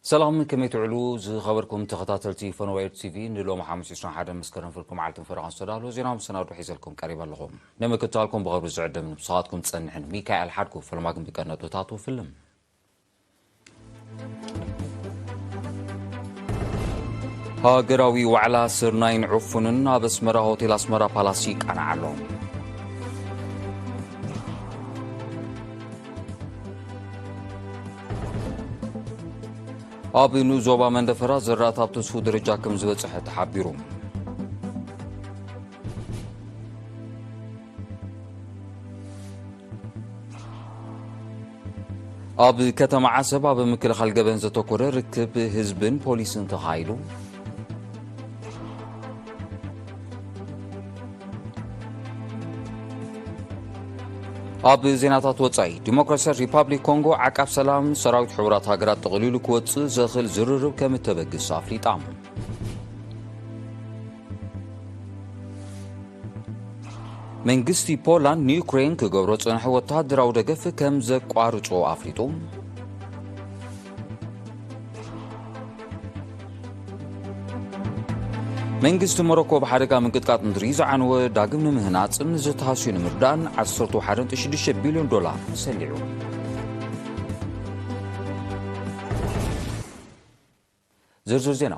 ሰላም፣ ከመይ ትውዕሉ ዝኸበርኩም ተኸታተልቲ ፈነወ ኤር ቲቪ? ንሎሚ ሓሙስ ዕስራን ሓደን መስከረም ፍርቂ መዓልትን ፈረቓን ዝተዳለወ ዜና መሰናዶ ሒዘልኩም ቀሪበ ኣለኹ። ንምክትታልኩም ብኽብሪ ዝዕድም ንብስኻትኩም ጸንሕን ሚካኤል ሓድጉ። ፈለማ ግን ብቀነጥብታቱ ፍልም። ሃገራዊ ዋዕላ ስርናይን ዕፉንን ኣብ ኣስመራ ሆቴል ኣስመራ ፓላስ ይቃናዕ ኣሎ። ኣብ ንኡስ ዞባ መንደፈራ ዝራእቲ ኣብ ትስፉው ደረጃ ከም ዝበጽሐ ተሓቢሩ። ኣብ ከተማ ዓሰብ ኣብ ምክልኻል ገበን ዘተኮረ ርክብ ህዝብን ፖሊስን ተኻይዱ። ኣብ ዜናታት ወጻኢ፣ ዲሞክራሲያት ሪፓብሊክ ኮንጎ ዓቃብ ሰላም ሰራዊት ሕቡራት ሃገራት ጠቕሊሉ ክወጽእ ዘኽእል ዝርርብ ከም እተበግስ ኣፍሊጣ። መንግስቲ ፖላንድ ንዩክሬን ክገብሮ ዝጸንሐ ወተሃደራዊ ደገፍ ከም ዘቋርጾ ኣፍሊጡ። መንግስቲ ሞሮኮ ብሓደጋ ምንቅጥቃጥ ምድሪ ዝዓነወ ዳግም ንምህናጽን ዝተሃስዩ ንምርዳእን ዓሰርተ ሓደ ነጥቢ ሽዱሽተ ቢልዮን ዶላር ሰሊዑ። ዝርዝር ዜና።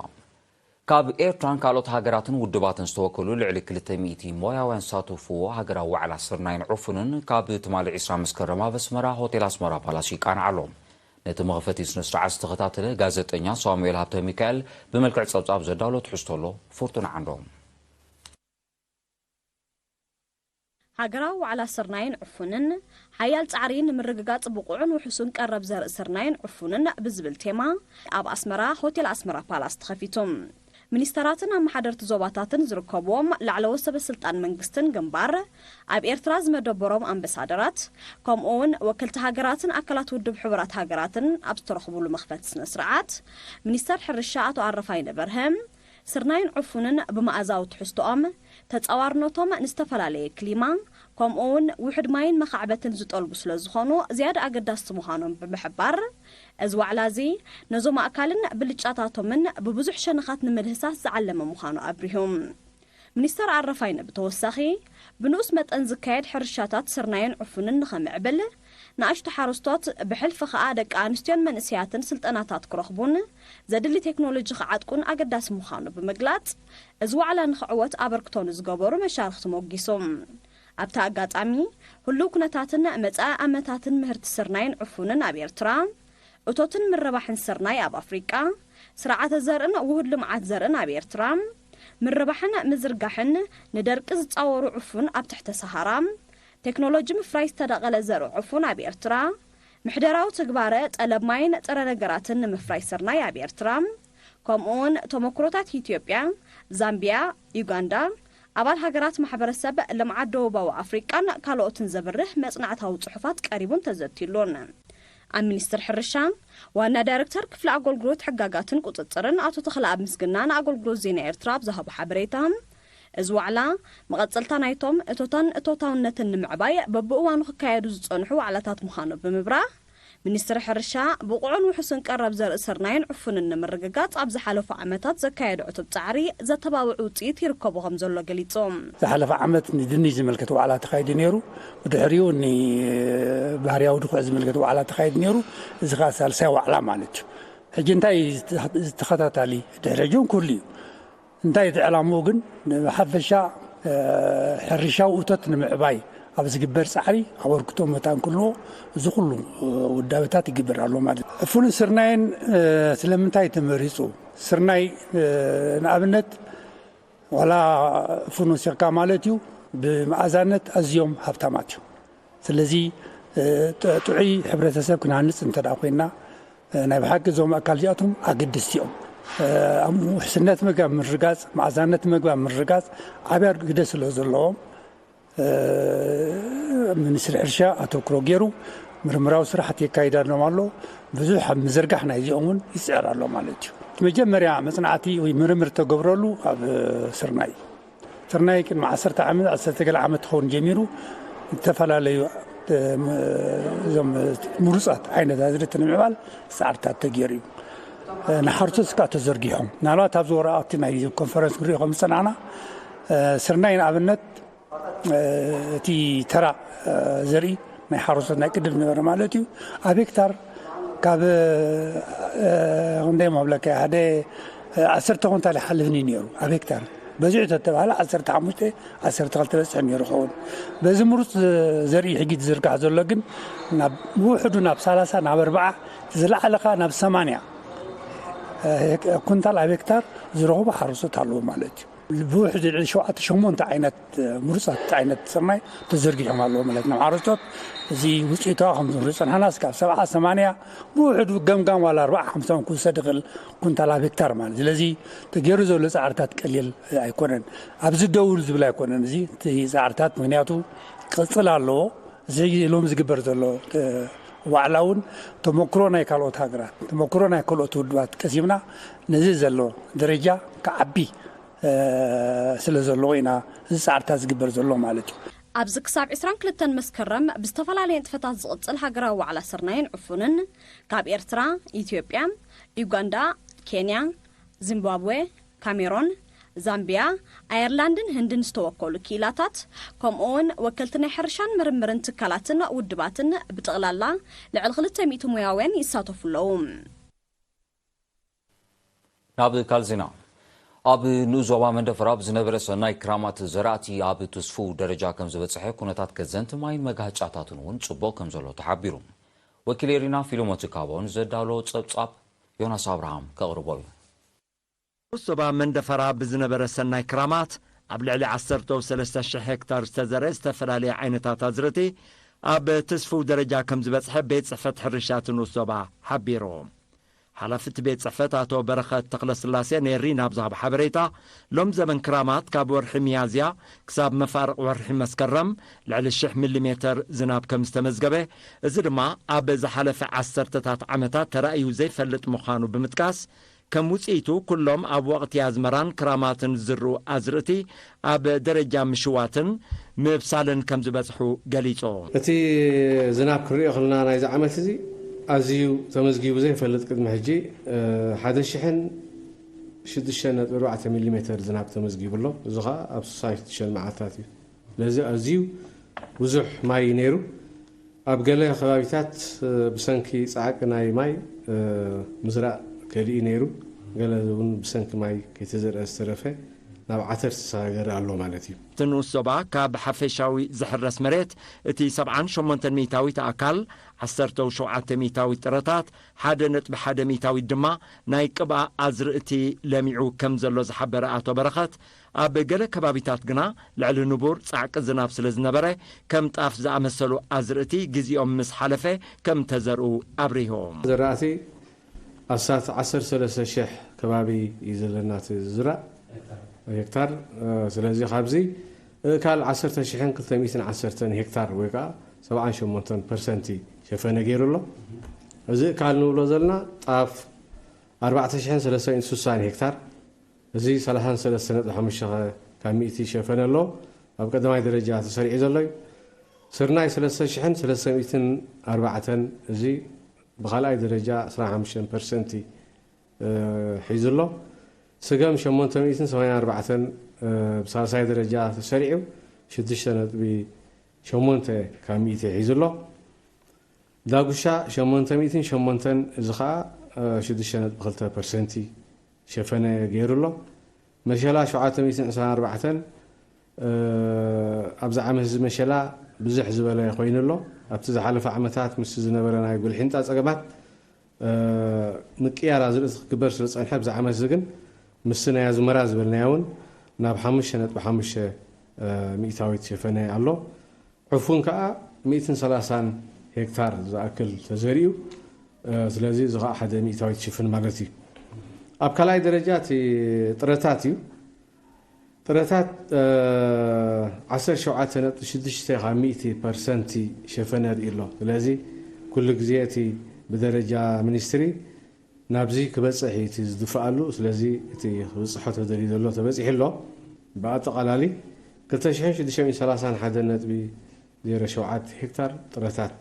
ካብ ኤርትራን ካልኦት ሃገራትን ውድባትን ዝተወከሉ ልዕሊ ክልተ ሚእቲ ሞያውያን ዝሳተፍዎ ሃገራዊ ዋዕላ ስርናይን ዕፉንን ካብ ትማሊ ዕስራ መስከረም ኣብ ኣስመራ ሆቴል ኣስመራ ፓላስ ይቃናዕ ኣሎ። ነቲ መኽፈቲ ስነ ስርዓት ዝተኸታተለ ጋዜጠኛ ሳሙኤል ሃብተ ሚካኤል ብመልክዕ ጸብጻብ ዘዳሎ ትሕዝቶ ኣሎ። ፍርቱና ዓንዶም። ሃገራዊ ዋዕላ ስርናይን ዕፉንን፣ ሓያል ጻዕሪ ንምርግጋጽ ብቑዕን ውሑስን ቀረብ ዘርኢ ስርናይን ዕፉንን ብዝብል ቴማ፣ ኣብ ኣስመራ ሆቴል ኣስመራ ፓላስ ተኸፊቱ። ሚኒስተራትን ኣመሓደርቲ ዞባታትን ዝርከብዎም ላዕለዎት ሰበ ስልጣን መንግስትን ግንባር፣ ኣብ ኤርትራ ዝመደበሮም ኣምበሳደራት፣ ከምኡ እውን ወከልቲ ሃገራትን ኣካላት ውድብ ሕቡራት ሃገራትን ኣብ ዝተረኽቡሉ መኽፈቲ ስነ ስርዓት፣ ሚኒስተር ሕርሻ ኣቶ ኣረፋይነ በርሀ፣ ስርናይን ዕፉንን ብመኣዛዊ ትሕዝቶኦም፣ ተጻዋርነቶም ንዝተፈላለየ ክሊማ፣ ከምኡ እውን ውሑድ ማይን መኻዕበትን ዝጠልቡ ስለ ዝኾኑ፣ ዝያዳ ኣገዳስቲ ምዃኖም ብምሕባር፣ እዚ ዋዕላ እዚ ነዞም ኣካልን ብልጫታቶምን ብብዙሕ ሸነኻት ንምህሳስ ዝዓለመ ምዃኑ ኣብሪሁ። ሚኒስተር ኣረፋይነ ብተወሳኺ፣ ብንኡስ መጠን ዝካየድ ሕርሻታት ስርናይን ዕፉንን ንኸምዕብል፣ ንኣሽቱ ሓረስቶት ብሕልፊ ኸኣ ደቂ ኣንስትዮን መንእሰያትን ስልጠናታት ክረኽቡን ዘድሊ ቴክኖሎጂ ክዓጥቁን ኣገዳሲ ምዃኑ ብምግላጽ፣ እዚ ዋዕላ ንኽዕወት ኣበርክቶ ንዝገበሩ መሻርኽቲ ሞጊሱ። ኣብቲ ኣጋጣሚ፣ ህሉው ኩነታትን መጻኢ ኣመታትን ምህርቲ ስርናይን ዕፉንን ኣብ ኤርትራ፣ እቶትን ምርባሕን ስርናይ ኣብ ኣፍሪቃ፣ ስርዓተ ዘርእን ውሁድ ልምዓት ዘርእን ኣብ ኤርትራ፣ ምርባሕን ምዝርጋሕን ንደርቂ ዝጻወሩ ዕፉን ኣብ ትሕተ ሰሃራ፣ ቴክኖሎጂ ምፍራይ ዝተዳቐለ ዘርኢ ዕፉን ኣብ ኤርትራ፣ ምሕደራዊ ትግባረ ጠለብ ማይን ጥረ ነገራትን ንምፍራይ ስርናይ ኣብ ኤርትራ፣ ከምኡውን ተመክሮታት ኢትዮጵያ፣ ዛምቢያ፣ ዩጋንዳ፣ ኣባል ሃገራት ማሕበረሰብ ልምዓት ደቡባዊ ኣፍሪቃን ካልኦትን ዘብርህ መጽናዕታዊ ጽሑፋት ቀሪቡን ተዘትዩሉን። ኣብ ሚኒስትሪ ሕርሻ ዋና ዳይሬክተር ክፍሊ ኣገልግሎት ሕጋጋትን ቁጽጽርን ኣቶ ተኽለኣብ ምስግና ንኣገልግሎት ዜና ኤርትራ ኣብ ዝሃቦ ሓበሬታ፣ እዚ ዋዕላ መቐጸልታ ናይቶም እቶታን እቶታውነትን ንምዕባይ በብእዋኑ ክካየዱ ዝጸንሑ ዋዕላታት ምዃኑ ብምብራህ፣ ሚኒስትሪ ሕርሻ ብቑዕን ውሑስን ቀረብ ዘርኢ ስርናይን ዕፉንን ንምርግጋጽ ኣብ ዝሓለፉ ዓመታት ዘካየዶ ዕቱብ ጻዕሪ ዘተባብዕ ውጽኢት ይርከቦ ከም ዘሎ ገሊጹ። ዝሓለፈ ዓመት ንድንሽ ዝምልከት ዋዕላ ተኻይዱ ነይሩ። ብድሕሪኡ ንባህርያዊ ድኹዒ ዝምልከት ዋዕላ ተኻይዱ ነይሩ። እዚ ኸኣ ሳልሳይ ዋዕላ ማለት እዩ። ሕጂ እንታይ እዩ ዝተኸታታሊ? ድሕሪ ሕጂ እውን ክህሉ እዩ። እንታይ እቲ ዕላምኡ ግን ንሓፈሻ፣ እ፣ ሕርሻዊ እቶት ንምዕባይ ኣብ ዝግበር ጻዕሪ ኣበርክቶ መታን ክህልዎ እዚ ኩሉ፣ እ፣ ውዳበታት ይግበር ኣሎ ማለት እዩ። ዕፉንን ስርናይን፣ እ፣ ስለምንታይ ተመሪጹ? ስርናይ፣ እ፣ ንኣብነት ዋላ ዕፉን ወሲኽካ ማለት እዩ፣ ብመኣዛነት ኣዝዮም ሃብታማት እዮም። ስለዚ፣ እ፣ ጥ-፣ ጥዑይ ሕብረተሰብ ክንሃንጽ እንተ ደኣ ኮይንና፣ እ፣ ናይ ብሓቂ እዞም ኣካል እዚኣቶም ኣገደስቲ እዮም። እ፣ ኣብ ውሕስነት ምግቢ ኣብ ምርጋጽ፣ መኣዛነት ምግቢ ኣብ ምርጋጽ ዓብያ ግደ ስለ ዘለዎም፣ እ፣ ሚኒስትሪ ሕርሻ ኣተኩሮ ገይሩ ምርምራዊ ስራሕቲ የካይድ ኣሎ ኣሎ። ብዙሕ ኣብ ምዝርጋሕ ናይዚኦም እውን ይጽዕር ኣሎ ማለት እዩ። እቲ መጀመርያ መጽናዕቲ ወይ ምርምር ተገብረሉ ኣብ ስርናይ። ስርናይ ቅድሚ ዓሰርተ ዓመት፣ ዓሰርተ ገለ ዓመት ክኸውን ጀሚሩ፣ ዝተፈላለዩ፣ እ፣ ም-፣ እዞም ምሩጻት ዓይነት ኣዝርእቲ ንምዕባል ጻዕርታት ተገይሩ እዩ። ንሓረስቶት እስካዕ ተዘርጊሖም። ምናልባት ኣብዚ ወረቓቕቲ ናይ ኮንፈረንስ ክንሪኦ ከም ዝጸናዕና፣ ስርናይ ንኣብነት፣ እቲ ተራ ዘርኢ ናይ ሓረስቶት ናይ ቅድም ዝነበረ ማለት እዩ፣ ኣብ ሄክታር ካብ ክንደይ መብለካ ሓደ ዓሰርተ ኩንታል ይሓልፍኒ ነይሩ። ኣብ ሄክታር በዚሑ ተተባሃለ ዓሰርተ ሓሙሽተ ዓሰርተ ክልተ በፅሕ ነይሩ ኸውን። በዚ ምሩፅ ዘርኢ ሕጊ ዝዝርጋሕ ዘሎ ግን ናብ ብውሕዱ ናብ ሰላሳ ናብ ኣርባዓ፣ ዝለዓለኻ ናብ ሰማንያ ኩንታል ኣብ ሄክታር ዝረኽቡ ሓረስቶት ኣለዉ ማለት እዩ። ብውሕዱ ልዕሊ ሸውዓተ ሸሞንተ ዓይነት ምሩፃት ዓይነት ስርናይ ተዘርጊሖም ኣለዉ ማለት ናብ ሓረስቶት። እዚ ውፅኢቱ ከምዚ ንሪኦ ፀንሓና እስካብ ሰብዓ ሰማንያ፣ ብውሕዱ ገምጋም ዋላ ኣርባዓ ሓምሳ እውን ክውሰድ ይኽእል ኩንታል ኣብ ሄክታር ማለት። ስለዚ ተገይሩ ዘሎ ፃዕርታት ቀሊል ኣይኮነን። ኣብዚ ደውል ዝብል ኣይኮነን እዚ እቲ ፃዕርታት፣ ምክንያቱ ቅፅል ኣለዎ። እዚ ሎም ዝግበር ዘሎ ዋዕላ እውን ተመክሮ ናይ ካልኦት ሃገራት፣ ተመክሮ ናይ ካልኦት ውድባት ቀሲምና ነዚ ዘሎ ደረጃ ክዓቢ ስለ ዘለዎ ኢና እዚ ፃዕርታት ዝግበር ዘሎ ማለት እዩ። ኣብዚ ክሳብ ዕስራን ክልተን መስከረም ብዝተፈላለየ ንጥፈታት ዝቕጽል ሃገራዊ ዋዕላ ስርናይን ዕፉንን ካብ ኤርትራ፣ ኢትዮጵያ፣ ዩጋንዳ፣ ኬንያ፣ ዚምባብዌ፣ ካሜሮን፣ ዛምቢያ፣ ኣየርላንድን ህንድን ዝተወከሉ ክኢላታት፣ ከምኡ'ውን ወከልቲ ናይ ሕርሻን ምርምርን ትካላትን ውድባትን ብጠቕላላ ልዕሊ ክልተ ሚእቲ ሞያውያን ይሳተፉ ኣለዉ። ናብ ካልእ ዜና። ኣብ ንኡስ ዞባ መንደፈራ ብዝነበረ ሰናይ ክራማት ዘራእቲ ኣብ ትስፉው ደረጃ ከም ዝበጽሐ፣ ኩነታት ከዘንት ማይን መጋህጫታትን እውን ጽቡቕ ከም ዘሎ ተሓቢሩ። ወኪል ኤሪና ፊልሞን ትካቦ ንዘዳሎ ጸብጻብ ዮናስ ኣብርሃም ከቕርቦ እዩ። ንኡስ ዞባ መንደፈራ ብዝነበረ ሰናይ ክራማት ኣብ ልዕሊ ዓሰርተ ሰለስተ ሽሕ ሄክታር ዝተዘርአ ዝተፈላለየ ዓይነታት ኣዝርእቲ ኣብ ትስፉው ደረጃ ከም ዝበጽሐ ቤት ጽሕፈት ሕርሻ እቲ ንኡስ ዞባ ሓቢሩ። ሓላፊ እቲ ቤት ጽሕፈት ኣቶ በረኸት ተኽለስላሴ ንኤሪና ኣብ ዝሃቦ ሓበሬታ፣ ሎም ዘበን ክራማት ካብ ወርሒ ሚያዝያ ክሳብ መፋርቕ ወርሒ መስከረም ልዕሊ ሽሕ ሚሊ ሜተር ዝናብ ከም ዝተመዝገበ፣ እዚ ድማ ኣብ ዝሓለፈ ዓሰርተታት ዓመታት ተራእዩ ዘይፈልጥ ምዃኑ ብምጥቃስ፣ ከም ውጽኢቱ ኩሎም ኣብ ወቕቲ ኣዝመራን ክራማትን ዝዝርኡ ኣዝርእቲ ኣብ ደረጃ ምሽዋትን ምብሳልን ከም ዝበጽሑ ገሊጹ። እቲ ዝናብ ክንሪኦ ከለና ናይዚ ዓመት እዚ ኣዝዩ ተመዝጊቡ ዘይፈልጥ ቅድሚ ሕጂ ሓደ ሽሕን ሽዱሽተ ነጥቢ ኣርባዕተ ሚሊ ሜተር ዝናብ ተመዝጊቡ ኣሎ። እዚ ኸኣ ኣብ ስሳን ሽዱሽተን መዓልታት እዩ። ስለዚ ኣዝዩ ብዙሕ ማይ እዩ ነይሩ። ኣብ ገለ ከባቢታት ብሰንኪ ጻዕቂ ናይ ማይ ምዝራእ ከሊኡ ነይሩ። ገለ እውን ብሰንኪ ማይ ከይተዘርአ ዝተረፈ ናብ ዓተር ዝተሰጋገረ ኣሎ ማለት እዩ። እቲ ንኡስ ዞባ ካብ ሓፈሻዊ ዝሕረስ መሬት እቲ ሰብዓን ሸሞንተን ሚእታዊት ኣካል፣ ዓሰርተ ሸውዓተ ሚእታዊት ጥረታት፣ ሓደ ነጥቢ ሓደ ሚእታዊት ድማ ናይ ቅብኣ ኣዝርእቲ ለሚዑ ከም ዘሎ ዝሓበረ ኣቶ በረኸት፣ ኣብ ገለ ከባቢታት ግና ልዕሊ ንቡር ጻዕቂ ዝናብ ስለ ዝነበረ፣ ከም ጣፍ ዝኣመሰሉ ኣዝርእቲ ግዜኦም ምስ ሓለፈ ከም ተዘርኡ ኣብሪሁ። ዘራእቲ ኣስታት ዓሰርተ ሰለስተ ሽሕ ከባቢ እዩ ዘለና እቲ ዝዝራእ ሄክታር። ስለዚ ካብዚ እእካል ዓሰርተ ሽሕን ክልተ ሚእትን ዓሰርተን ሄክታር ወይ ከዓ ሰብዓን ሸሞንተን ፐርሰንቲ ሸፈነ ገይሩ ኣሎ። እዚ እእካል ንብሎ ዘለና ጣፍ ኣርባዕተ ሽሕን ሰለስተ ሚእትን ስሳን ሄክታር፣ እዚ ሰላሳን ሰለስተ ነጥቢ ሓሙሽተ ካብ ሚእቲ ሸፈነ ኣሎ። ኣብ ቀዳማይ ደረጃ ተሰሪዑ ዘሎ እዩ። ስርናይ ሰለስተ ሽሕን ሰለስተ ሚእትን ኣርባዕተን፣ እዚ ብኻልኣይ ደረጃ ዕስራን ሓሙሽተን ፐርሰንቲ ሒዙ ኣሎ። ስገም ሸሞንተ ሚእትን ሰማንያን ኣርባዕተን ብሳልሳይ ደረጃ ተሰሪዑ ሽዱሽተ ነጥቢ ሸሞንተ ካብ ሚእቲ ሒዙ ኣሎ። ዳጉሻ ሸሞንተ ሚእትን ሸሞንተን፣ እዚ ኸኣ ሽዱሽተ ነጥቢ ክልተ ፐርሰንቲ ሸፈነ ገይሩ ኣሎ። መሸላ ሸውዓተ ሚእትን ዕስራን ኣርባዕተን፣ ኣብዚ ዓመት እዚ መሸላ ብዝሕ ዝበለ ኮይኑ ኣሎ። ኣብቲ ዝሓለፈ ዓመታት ምስቲ ዝነበረ ናይ ጉልሒንጣ ጸገማት ምቅያር ኣዝርእቲ ክግበር ስለ ዝጸንሐ፣ ኣብዚ ዓመት እዚ ግን ምስቲ ናይ ኣዝመራ ዝበልናዮ እውን ናብ ሓሙሽተ ነጥቢ ሓሙሽተ ሚእታዊት ሸፈነ ኣሎ። ዕፉን ከኣ ሚእትን ሰላሳን ሄክታር ዝኣክል ተዘሪኡ። ስለዚ እዚ ከኣ ሓደ ሚእታዊት ሽፍን ማለት እዩ። ኣብ ካልኣይ ደረጃ እቲ ጥረታት እዩ። ጥረታት ዓሰርተ ሸውዓተ ነጥቢ ሽዱሽተ ካብ ሚእቲ ፐርሰንቲ ሸፈነ የርኢ ኣሎ። ስለዚ ኩሉ ግዜ እቲ ብደረጃ ሚኒስትሪ ናብዚ ክበፅሕ እዩ እቲ ዝድፍኣሉ። ስለዚ እቲ ክብፅሖ ተደልዩ ዘሎ ተበፂሑ ኣሎ። ብኣጠቓላሊ ክልተ ሽሕን ሽዱሽተ ሚእትን ሰላሳን ሓደ ነጥቢ ዜሮ ሸውዓተ ሄክታር ጥረታት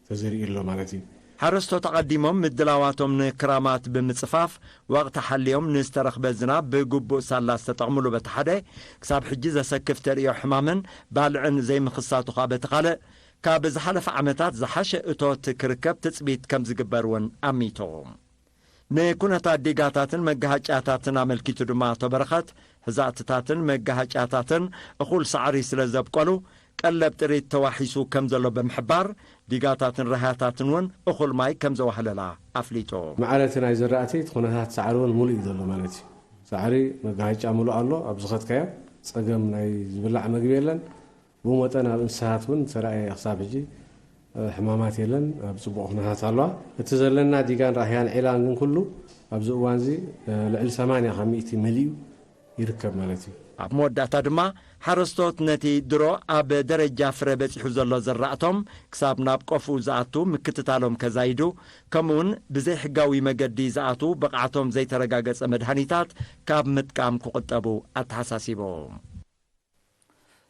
ተዘሪኡ ኣሎ ማለት እዩ። ሓረስቶት ኣቐዲሞም ምድላዋቶም ንክራማት ብምጽፋፍ፣ ወቕቲ ሓልዮም ንዝተረኽበ ዝናብ ብግቡእ ሳላ ዝተጠቕምሉ በቲ ሓደ፣ ክሳብ ሕጂ ዘሰክፍ ተርእዮ ሕማምን ባልዕን ዘይምኽሳቱ ኸኣ በቲ ካልእ፣ ካብ ዝሓለፈ ዓመታት ዝሓሸ እቶት ክርከብ ትጽቢት ከም ዝግበር እውን ኣሚቱ። ንኩነታት ዲጋታትን መጋሃጭያታትን ኣመልኪቱ ድማ ኣቶ በረኸት፣ ሕዛእትታትን መጋሃጭያታትን እኹል ሳዕሪ ስለ ዘብቆሉ፣ ቀለብ ጥሪት ተዋሒሱ ከም ዘሎ ብምሕባር፣ ዲጋታትን ራህያታትን እውን እኹል ማይ ከም ዘዋህለላ ኣፍሊጡ። ማዕረ እቲ ናይ ዘራእቲ እቲ ኩነታት ሳዕሪ እውን ሙሉእ እዩ ዘሎ ማለት እዩ። ሳዕሪ መጋሃጫ ሙሉእ ኣሎ። ኣብ ዝኸድካዮ ጸገም ናይ ዝብላዕ መግቢ የለን። ብኡ መጠን ኣብ እንስሳት እውን ዝተራእየ ክሳብ ሕጂ፣ እ፣ ሕማማት የለን። ኣብ ጽቡቕ ኩነታት ኣለዋ። እቲ ዘለና ዲጋን ራህያን ዒላን ግን ኩሉ ኣብዚ እዋንዚ፣ እ፣ ልዕሊ ሰማንያ ካብ ሚእቲ መሊኡ ይርከብ ማለት እዩ። ኣብ መወዳእታ ድማ ሓረስቶት ነቲ ድሮ ኣብ ደረጃ ፍረ በጺሑ ዘሎ ዘራእቶም ክሳብ ናብ ቆፉ ዝኣቱ ምክትታሎም ከዛይዱ፣ ከምኡውን ብዘይሕጋዊ መገዲ ዝኣቱ ብቕዓቶም ዘይተረጋገጸ መድሃኒታት ካብ ምጥቃም ክቑጠቡ ኣተሓሳሲቦም።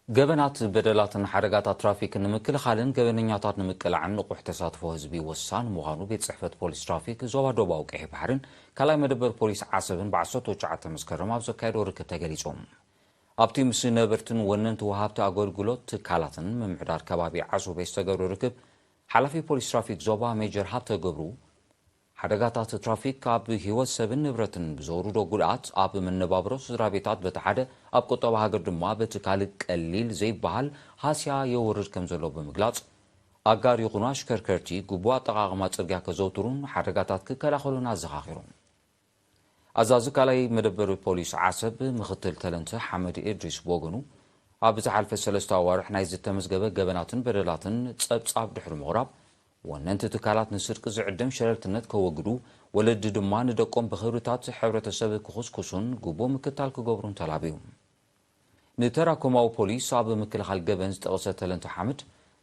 ገበናት፣ በደላትን ሓደጋታት ትራፊክን ንምክልኻልን ገበነኛታት ንምቅላዕን ንቑሕ ተሳትፎ ህዝቢ ወሳኒ ምዃኑ ቤት ጽሕፈት ፖሊስ ትራፊክ ዞባ ደቡባዊ ቀይሕ ባሕርን ካልኣይ መደበር ፖሊስ ዓሰብን ብዓሰርተ ትሽዓተ መስከረም ኣብ ዘካየዶ ርክብ ተገሊጹ። ኣብቲ ምስ ነበርትን ወነንቲ ወሃብቲ ኣገልግሎት ትካላትን ምምሕዳር ከባቢ ዓሱበይ ዝተገብረ ርክብ፣ ሓላፊ ፖሊስ ትራፊክ ዞባ ሜጀር ሃብተ ገብሩ፣ ሓደጋታት ትራፊክ ኣብ ህይወት ሰብን ንብረትን ብዘውርዶ ጉድኣት፣ ኣብ መነባብሮ ስድራ ቤታት በቲ ሓደ፣ ኣብ ቁጠባ ሃገር ድማ በቲ ካልእ ቀሊል ዘይበሃል ሃስያ የውርድ ከም ዘሎ ብምግላጽ፣ ኣጋር ይኹኑ ኣሽከርከርቲ ግቡእ ኣጠቓቕማ ጽርግያ ከዘውትሩን ሓደጋታት ክከላኸሉን ኣዘኻኺሮም። ኣዛዚ ካልኣይ መደበር ፖሊስ ዓሰብ ምኽትል ተለንተ ሓመድ ኢድሪስ ብወገኑ፣ ኣብ ዝሓልፈ ሰለስተ ኣዋርሕ ናይ ዝተመዝገበ ገበናትን በደላትን ጸብጻብ ድሕሪ ምቕራብ፣ ወነንቲ ትካላት ንስርቂ ዝዕደም ሸለልትነት ከወግዱ፣ ወለዲ ድማ ንደቆም ብኽብርታት ሕብረተሰብ ክኹስኩሱን ግቡእ ምክትታል ክገብሩን ተላብዩ። ንተራኮማዊ ፖሊስ ኣብ ምክልኻል ገበን ዝጠቐሰ ተለንተ ሓመድ፣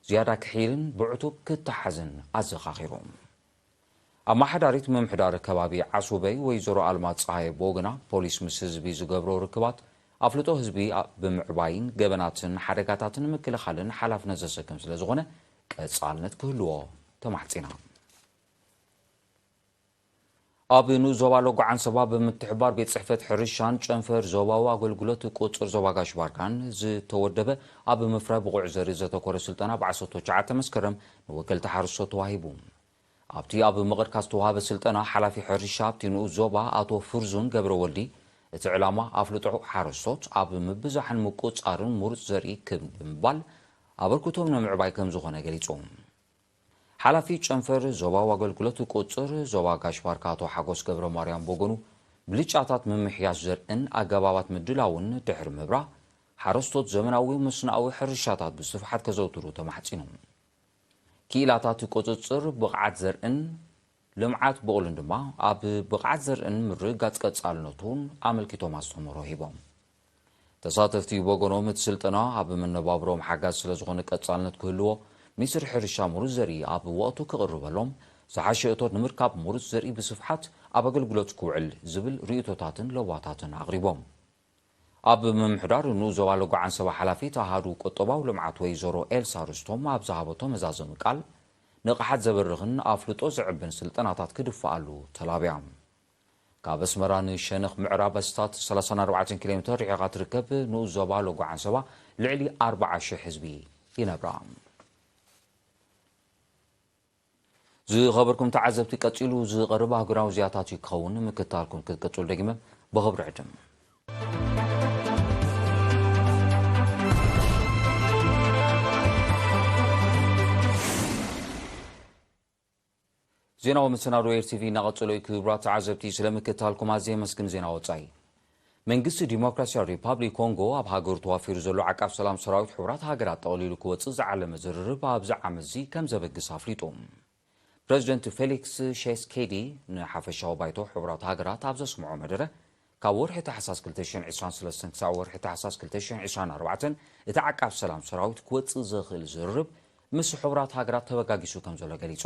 ዝያዳ ክሕይልን ብዕቱብ ክተሓዝን ኣዘኻኺሩ። ኣመሓዳሪት ምምሕዳር ከባቢ ዓሱበይ ወይዘሮ ኣልማዝ ጸሃየ ብወገና፣ ፖሊስ ምስ ህዝቢ ዝገብሮ ርክባት ኣፍልጦ ህዝቢ ኣ-፣ ብምዕባይን ገበናትን ሓደጋታትን ንምክልኻልን ሓላፍነት ዘሰክም ስለ ዝኾነ ቀጻልነት ክህልዎ ተማሕጺና። ኣብ ንኡስ ዞባ ሎጎ ዓንሰባ ብምትሕብባር ቤት ጽሕፈት ሕርሻን ጨንፈር ዞባዊ ኣገልግሎት ቁጽር ዞባ ጋሽ ባርካን ዝተወደበ ኣብ ምፍራይ ብቑዕ ዘርኢ ዘተኮረ ስልጠና ብ ዓሰርተ ትሽዓተ መስከረም ንወከልቲ ሓረስቶት ተዋሂቡ። ኣብቲ ኣብ ምቕርካ ዝተዋሃበ ስልጠና፣ ሓላፊ ሕርሻ ኣብቲ ንኡስ ዞባ ኣቶ ፍርዙን ገብረ ወልዲ፣ እቲ ዕላማ ኣፍልጦ ሓረስቶት ኣብ ምብዛሕን ምቁጽጻርን ምሩጽ ዘርኢ ክብ ብምባል፣ ኣበርክቶም ንምዕባይ ከም ዝኾነ ገሊጹ። ሓላፊ ጨንፈር ዞባዊ ኣገልግሎት ቁጽር ዞባ ጋሽ ባርካ ኣቶ ሓጎስ ገብረ ማርያም ብወገኑ፣ ብልጫታት ምምሕያሽ ዘርእን ኣገባባት ምድላውን ድሕሪ ምብራህ፣ ሓረስቶት ዘመናዊ መስኖኣዊ ሕርሻታት ብስፍሓት ከዘውትሩ ተማሕጺኑ። ክኢላታት ቁጽጽር ብቕዓት ዘርእን ልምዓት ብቑልን ድማ ኣብ ብቕዓት ዘርእን ምርግጋጽ ቀጻልነቱን ኣመልኪቶም ኣስተምህሮ ሂቦም። ተሳተፍቲ ብወገኖም፣ እቲ ስልጠና ኣብ መነባብሮኦም ሓጋዚ ስለ ዝኾነ ቀጻልነት ክህልዎ፣ ሚኒስትሪ ሕርሻ ምሩጽ ዘርኢ ኣብ ወቕቱ ክቕርበሎም፣ ዝሓሸ እቶት ንምርካብ ምሩጽ ዘርኢ ብስፍሓት ኣብ ኣገልግሎት ክውዕል ዝብል ርእይቶታትን ለዋታትን ኣቕሪቦም። ኣብ ምምሕዳር ንኡስ ዞባ ሎጎ ዓንሰባ ሓላፊት ኣሃዱ ቁጠባዊ ልምዓት ወይዘሮ ኤልሳ ርስቶም ኣብ ዝሃበቶ መዛዘሚ ቃል፣ ንቕሓት ዘበርኽን ኣፍልጦ ዘዕብን ስልጠናታት ክድፈኣሉ ተላብያ። ካብ ኣስመራ ንሸነኽ ምዕራብ ኣስታት ሰላሳን ኣርባዕተን ኪሎ ሜተር ርሒቓ ትርከብ ንኡስ ዞባ ሎጎ ዓንሰባ ልዕሊ ኣርባዓ ሽሕ ህዝቢ ይነብራ። ዝኸበርኩም ተዓዘብቲ፣ ቀጺሉ ዝቐርብ ኣህጉራዊ ዜናታት እዩ ክኸውን። ምክትታልኩም ክትቀጽሉ ደጊመ ብኽብሪ ዕድም። ዜናዊ መሰናዶ ኤር ቲ ቪ እናቐጸሎ እዩ። ክቡራት ተዓዘብቲ፣ ስለ ምክትታልኩም ኣዝየ የመስግን። ዜና ወጻኢ። መንግስቲ ዲሞክራሲያዊ ሪፓብሊክ ኮንጎ ኣብ ሃገሩ ተዋፊሩ ዘሎ ዓቃብ ሰላም ሰራዊት ሕቡራት ሃገራት ጠቕሊሉ ክወጽእ ዝዓለመ ዝርርብ ኣብዚ ዓመት'ዚ ከም ዘበግስ ኣፍሊጡ። ፕረዚደንት ፌሊክስ ሼስኬዲ ንሓፈሻዊ ባይቶ ሕቡራት ሃገራት ኣብ ዘስምዖ መደረ፣ ካብ ወርሒ ታሕሳስ ክልተ ሽሕን ዕስራን ሰለስተን ክሳብ ወርሒ ታሕሳስ ክልተ ሽሕን ዕስራን ኣርባዕተን እቲ ዓቃብ ሰላም ሰራዊት ክወጽእ ዘኽእል ዝርርብ ምስ ሕቡራት ሃገራት ተበጋጊሱ ከም ዘሎ ገሊጹ።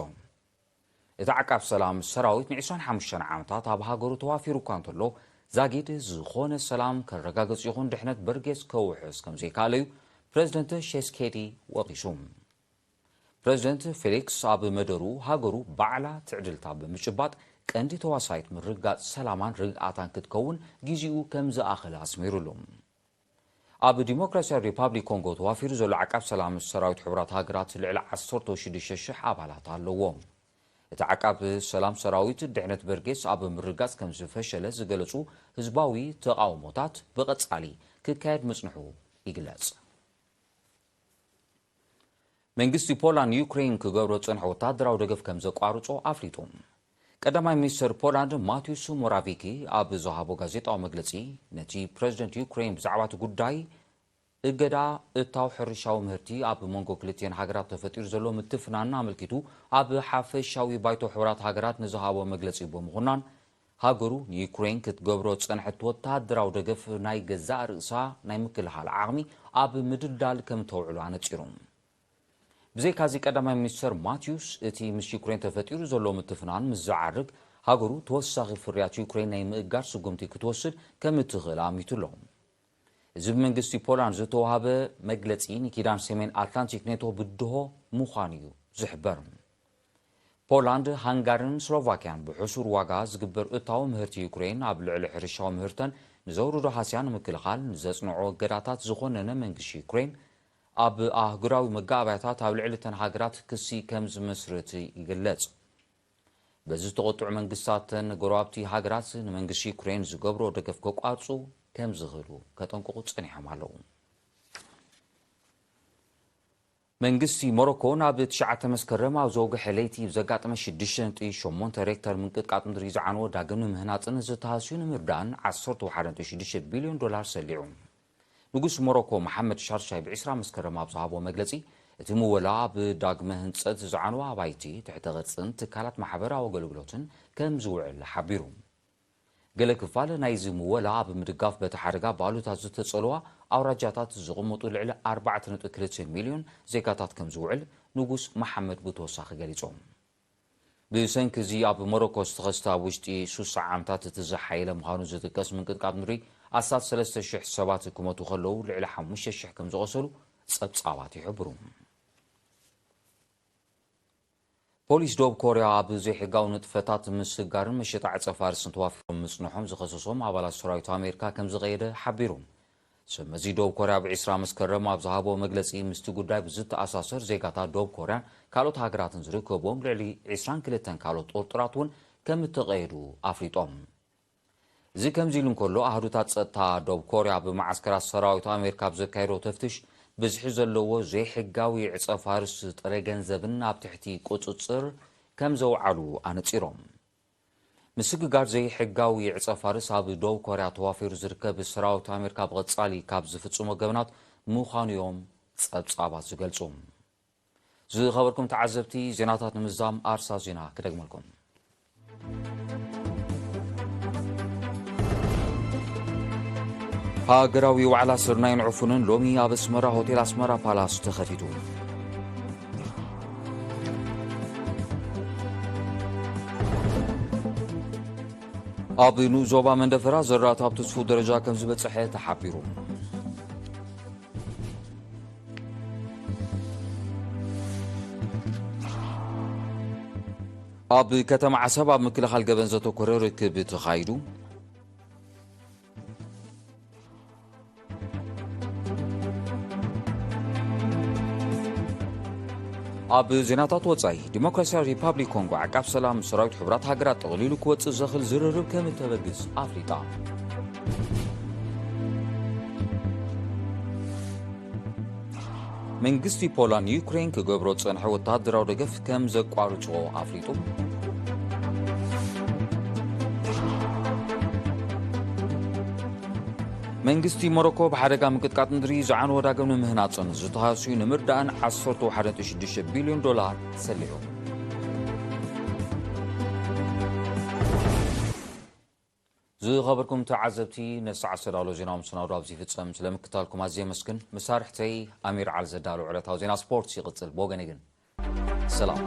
እቲ ዓቃብ ሰላም ሰራዊት ንዕስራን ሓሙሽተን ዓመታት ኣብ ሃገሩ ተዋፊሩ እኳ እንተሎ፣ ዛጊድ ዝኾነ ሰላም ከረጋግጽ ይኹን ድሕነት በርጌስ ከውሕስ ከም ዘይከኣለ እዩ ፕረዚደንት ሼስኬዲ ወቒሱ። ፕረዚደንት ፌሊክስ ኣብ መደሩ፣ ሃገሩ ባዕላ ትዕድልታ ብምጭባጥ ቀንዲ ተዋሳይት ምርግጋጽ ሰላማን ርግኣታን ክትከውን ግዜኡ ከም ዝኣኸለ ኣስሚሩሉ። ኣብ ዲሞክራሲያዊ ሪፓብሊክ ኮንጎ ተዋፊሩ ዘሎ ዓቃብ ሰላም ሰራዊት ሕቡራት ሃገራት ልዕሊ ዓሰርተ ሽዱሽተ ሽሕ ኣባላት ኣለዎ። እቲ ዓቃብ ሰላም ሰራዊት ድሕነት በርጌስ ኣብ ምርጋጽ ከም ዝፈሸለ ዝገለጹ ህዝባዊ ተቓውሞታት ብቐጻሊ ክካየድ ምጽንሑ ይግለጽ። መንግስቲ ፖላንድ ንዩክሬን ክገብሮ ዝጸንሐ ወተሃደራዊ ደገፍ ከም ዘቋርጾ ኣፍሊጡ። ቀዳማይ ሚኒስተር ፖላንድ ማቲዩስ ሞራቪኪ ኣብ ዝሃቦ ጋዜጣዊ መግለጺ፣ ነቲ ፕረዚደንት ዩክሬን ብዛዕባ እቲ ጉዳይ እገዳ እታው ሕርሻዊ ምህርቲ ኣብ መንጎ ክልቲኤን ሃገራት ተፈጢሩ ዘሎ ምትፍናን ኣመልኪቱ ኣብ ሓፈሻዊ ባይቶ ሕቡራት ሃገራት ንዝሃቦ መግለጺ ብምኹናን፣ ሃገሩ ንዩክሬን ክትገብሮ ዝጸንሐት ወተሃደራዊ ደገፍ ናይ ገዛእ ርእሳ ናይ ምክልኻል ዓቕሚ ኣብ ምድልዳል ከም ተውዕሎ ኣነጺሩ። ብዘይካዚ ቀዳማይ ሚኒስተር ማቲዩስ እቲ ምስ ዩክሬን ተፈጢሩ ዘሎ ምትፍናን ምስ ዝዓርግ፣ ሃገሩ ተወሳኺ ፍርያት ዩክሬን ናይ ምእጋድ ስጉምቲ ክትወስድ ከም እትኽእል ኣሚቱ ኣሎ። እዚ ብመንግስቲ ፖላንድ ዝተዋሃበ መግለጺ ንኪዳን ሰሜን ኣትላንቲክ ኔቶ ብድሆ ምዃኑ እዩ ዝሕበር። ፖላንድ፣ ሃንጋርን ስሎቫኪያን ብሕሱር ዋጋ ዝግበር እታዊ ምህርቲ ዩክሬን ኣብ ልዕሊ ሕርሻዊ ምህርተን ንዘውርዶ ሃስያ ንምክልኻል ንዘጽንዖ እገዳታት ዝኾነነ መንግስቲ ዩክሬን፣ ኣብ ኣህጉራዊ መጋባያታት ኣብ ልዕሊ እተን ሃገራት ክሲ ከም ዝመስርት ይግለጽ። በዚ ዝተቖጥዑ መንግስታተን ጎረባብቲ ሃገራት ንመንግስቲ ዩክሬን ዝገብሮ ደገፍ ከቋርጹ ከም ዝኽእሉ ከጠንቅቑ ጸኒሖም ኣለዉ። መንግስቲ ሞሮኮ ናብ ትሽዓተ መስከረም ኣብ ዘውግሐ ለይቲ ብዘጋጠመ ሽዱሽተ ነጥቢ ሸሞንተ ሬክተር ምንቅጥቃጥ ምድሪ ዝዓነወ ዳግም ንምህናጽን ዝተሃስዩ ንምርዳእን ዓሰርተ ሓደ ነጥቢ ሽዱሽተ ቢልዮን ዶላር ሰሊዑ። ንጉስ ሞሮኮ መሓመድ ሻርሻይ ብዒስራ መስከረም ኣብ ዝሃቦ መግለጺ፣ እቲ ምወላ ኣብ ዳግመ ህንጸት ዝዓነዋ ኣባይቲ፣ ትሕተ ቅርጽን ትካላት ማሕበራዊ ኣገልግሎትን ከም ዝውዕል ሓቢሩ። ገለ ክፋል ናይዚ ምወላ ኣብ ምድጋፍ በቲ ሓደጋ ባሉታት ዝተጸልዋ ኣውራጃታት ዝቕመጡ ልዕሊ ኣርባዕተ ነጥቢ ክልተ ሚልዮን ዜጋታት ከም ዝውዕል ንጉስ መሓመድ ብተወሳኺ ገሊጾም። ብሰንኪ እዚ ኣብ ሞሮኮ ዝተኸስተ ኣብ ውሽጢ ሱሳ ዓመታት እቲ ዝሓየለ ምዃኑ ዝጥቀስ ምንቅጥቃጥ ምድሪ ኣስታት ሰለስተ ሽሕ ሰባት ክሞቱ ከለዉ ልዕሊ ሓሙሽተ ሽሕ ከም ዝቖሰሉ ጸብጻባት ይሕብሩ። ፖሊስ ደቡብ ኮርያ ኣብ ዘይሕጋዊ ንጥፈታት ምስጋርን መሸጣ ዕጸ ፋርስን ተዋፊሮም ምጽንሖም ዝኸሰሶም ኣባላት ሰራዊት ኣሜሪካ ከም ዝቐየደ ሓቢሩ። ሰብ መዚ ደቡብ ኮርያ ኣብ ዒስራ መስከረም ኣብ ዝሃቦ መግለጺ፣ ምስቲ ጉዳይ ብዝተኣሳሰር ዜጋታት ደቡብ ኮርያን ካልኦት ሃገራትን ዝርከብዎም ልዕሊ ዒስራን ክልተን ካልኦት ጥርጡራት እውን ከም እተቐየዱ ኣፍሊጦም። እዚ ከምዚ ኢሉ እንከሎ፣ ኣህዱታት ጸጥታ ደቡብ ኮርያ ኣብ መዓስከራት ሰራዊት ኣሜሪካ ኣብ ዘካየዶ ተፍትሽ፣ ብዝሒ ዘለዎ ዘይሕጋዊ ዕጸ ፋርስ ጥረ ገንዘብን ኣብ ትሕቲ ቁጽጽር ከም ዘውዓሉ ኣነጺሮም። ምስግጋር ዘይሕጋዊ ዕጸ ፋርስ ኣብ ደቡብ ኮርያ ተዋፊሩ ዝርከብ ሰራዊት ኣሜሪካ ብቐጻሊ ካብ ዝፍጽሞ ገበናት ምዃኑ እዮም ጸብጻባት ዝገልጹ። ዝኸበርኩም ተዓዘብቲ፣ ዜናታት ንምዝዛም ኣርሳ ዜና ክደግመልኩም። ሃገራዊ ዋዕላ ስርናይን ዕፉንን ሎሚ ኣብ ኣስመራ ሆቴል ኣስመራ ፓላስ ተኸፊቱ። ኣብ ንኡስ ዞባ መንደፈራ ዘራእቲ ኣብ ትስፉው ደረጃ ከም ዝበጽሐ ተሓቢሩ። ኣብ ከተማ ዓሰብ ኣብ ምክልኻል ገበን ዘተኮረ ርክብ ተኻይዱ። ኣብ ዜናታት ወጻኢ፣ ዲሞክራሲያዊ ሪፓብሊክ ኮንጎ ዓቃብ ሰላም ሰራዊት ሕቡራት ሃገራት ጠቕሊሉ ክወጽእ ዘኽእል ዝርርብ ከም እተበግስ ኣፍሊጣ። መንግስቲ ፖላንድ ንዩክሬን ክገብሮ ዝጸንሐ ወተሃደራዊ ደገፍ ከም ዘቋርጾ ኣፍሊጡ። መንግስቲ ሞሮኮ ብሓደጋ ምንቅጥቃጥ ምድሪ ዝዓነወ ዳግም ንምህናጽን ዝተሃስዩ ንምርዳእን ዓሰርተ ሓደ ነጥቢ ሽዱሽተ ቢልዮን ዶላር ሰሊዑ። ዝኸበርኩም ተዓዘብቲ፣ ነሰዓት ዝተዳሎ ዜናዊ መሰናዶ ኣብዚ ይፍጸም። ስለ ምክታልኩም ኣዝየ የመስግን። መሳርሕተይ ኣሚር ዓሊ ዘዳሎ ዕለታዊ ዜና ስፖርት ይቕጽል። ብወገነይ ግን ሰላም።